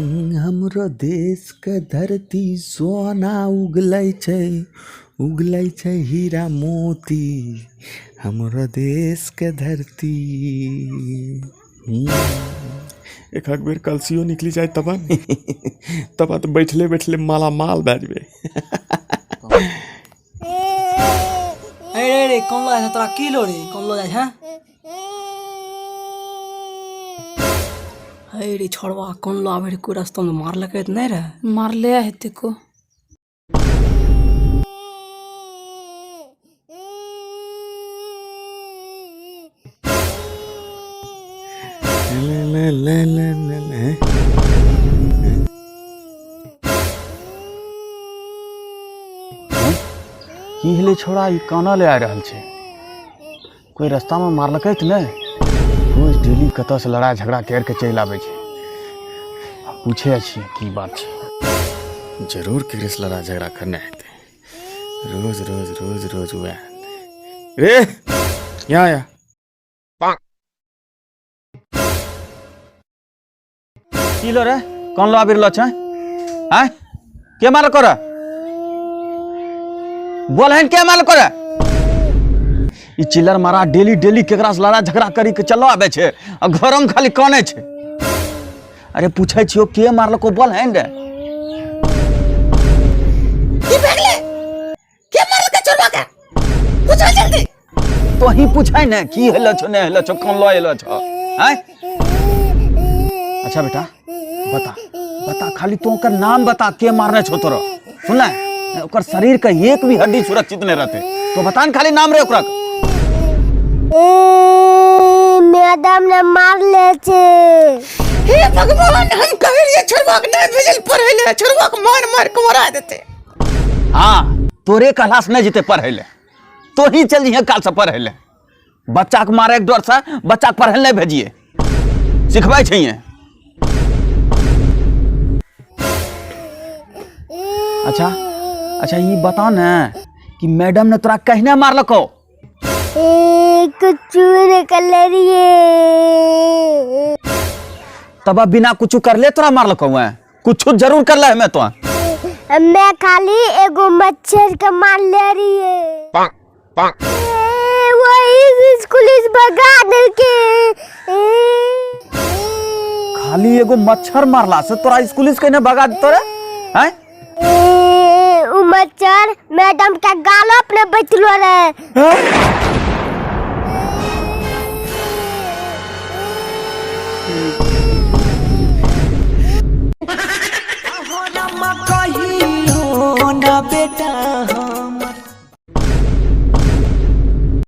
हमरो देश के धरती सोना उगलै छै, उगलै छै हीरा मोती, हमरो देश के धरती। एक आध बेर कलसियो निकली जाए तबा ने, तबा तो बैठले बैठले माला माल भए जेबै। अरे रे रे, कौन लो जाइ छै तोरा? की लो रे, कौन लो जाइ छै? हे रे छोड़वा, कौन लो आबै रे? कोई रास्ता में मारलकै तऽ नहि रहे? मारले हेतै को। ले ले ले ले ले ले। की भेलै छोड़ा, ई कानऽ ले आबि रहल छै? कोई रास्तामे मारलकै तऽ नहि? रोज डेली कतऽसँ लड़ाइ झगड़ा करि कऽ चलि आबै छै। पूछै छियै की बात छै। जरूर केकरोसँ लड़ाइ झगड़ा करने हेतै। रोज रोज रोज रोज वएह रे। यहाँ या की लो रे, कौन लो आबि रहलो छै? आँय, के मारल कर? बोल हन, के मारल कर? ई चिल्लर मारा डेली डेली केकरा से लड़ाइ झगड़ा करी के चलो आबै छै आ घरमे खाली कानै छै। अरे पूछै छियो, के मारलको, बोल हन रे। की भए गेलै? के मारलकै छोड़वा के? पूछो जल्दी। तो ही पूछै ने, की हेलो छो, नहि हेलो छो, कौन लो एलो छो? आँय, अच्छा बेटा, बता बता, खाली तू ओकर नाम बता, के मारने छो तोरो? सुन ले, ओकर शरीर के एक भी हड्डी सुरक्षित नहीं रहते। तो बता ने खाली नाम रे ओकरा। मैडम ने मारले छै। हे भगवान, हम कहे रहिए छोड़वा के नहीं भेजल पढ़े ले, छोड़वा के मार मार के मरा देते। हाँ, तोरे कहला से नहीं जेते पढ़े ले, तो ही चल जइहे काल से पढ़े ले। बच्चा के मारे के डर से बच्चा के पढ़े ले नहीं भेजिए, सिखबै छै। अच्छा अच्छा, ई बता ने कि मैडम ने तोरा कहने मारलको? कुछ नहीं कर रहिए। तब अब बिना कुछ करले तोरा मारलको? है कुछ जरूर कर ले हमें तो। मैं खाली एगो मच्छर के मार ले रही है, वही स्कूल से भगा देलके। खाली एगो मच्छर मारला से तोरा स्कूल से कहने भगा देतो रे? हैं? उ मच्छर मैडम के गालो पे बैठलो रहे।